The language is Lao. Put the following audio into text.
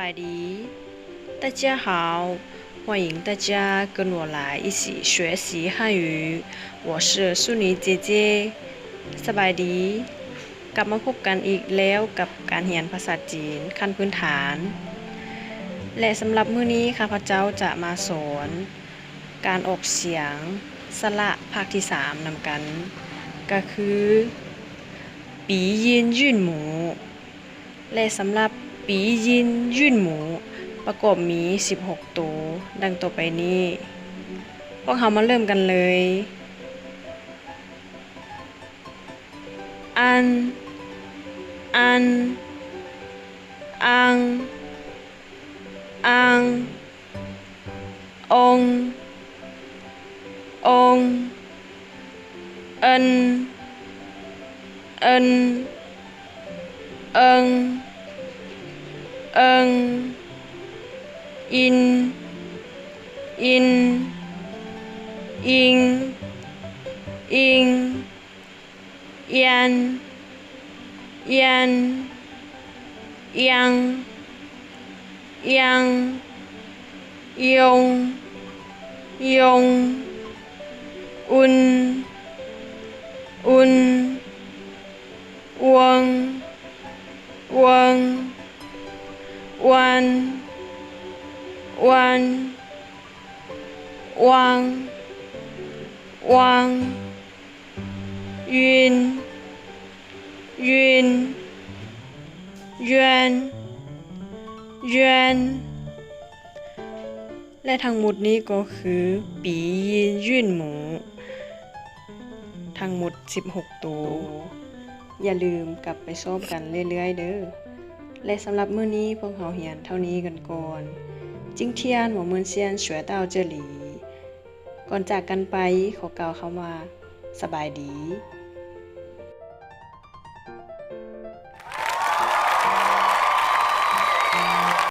ສະບາຍດີ. 大家好，欢迎大家跟我来一起学习汉语。我是淑妮姐姐。 ສະບາຍດີ. ກັບມາພົບກັນອີກແລ້ວກັບການຮຽນພາສາຈີນຂັ້ນພື້ນຖານ ແລະ ສຳລັບມື້ນີ້ຂ້າພະເຈົ້າຈະມາສອນການອອກສຽງສະຫຼະພາກທີສາມນຳກັນ ກໍຄື 鼻音韻母 ແລະ ສຳລັບ 鼻音韻母 ປະກອບມີສິບຫົກໂຕ ດັ່ງຕໍ່ໄປນີ້. ພວກເຮົາມາເລີ່ມກັນເລີຍ. ອັນ ອັນ ອັງ ອັງ ອົງ ອົງ ເອິນ ເອິນ ເອິງ ເອິງ ອິນ ອິນ ອິງ ອິງ ອຽນ ອຽນ ອຽງ ອຽງ ຢົງ ຢົງ ອຸນ ອຸນ ອວງ ອວງ ອວນ ອວນ ອວງ ອວງ ຍືນ ຍືນ ຍວນ ຍວນ ແລະ ທັງໝົດນີ້ກໍຄື ປີ້ຍິນຍື່ນໝູ ທັງໝົດສິບຫົກໂຕ. ຢ່າລືມກັບໄປຊ້ອມກັນເລື້ອຍໆເດີ້. ແລະ ສຳລັບມື້ນີ້ພວກເຮົາຮຽນເທົ່ານີ້ກັນກ່ອນ. 今天我们先学到这里. ກ່ອນຈາກກັນໄປ ຂໍກ່າວຄຳວ່າ ສະບາຍດີ.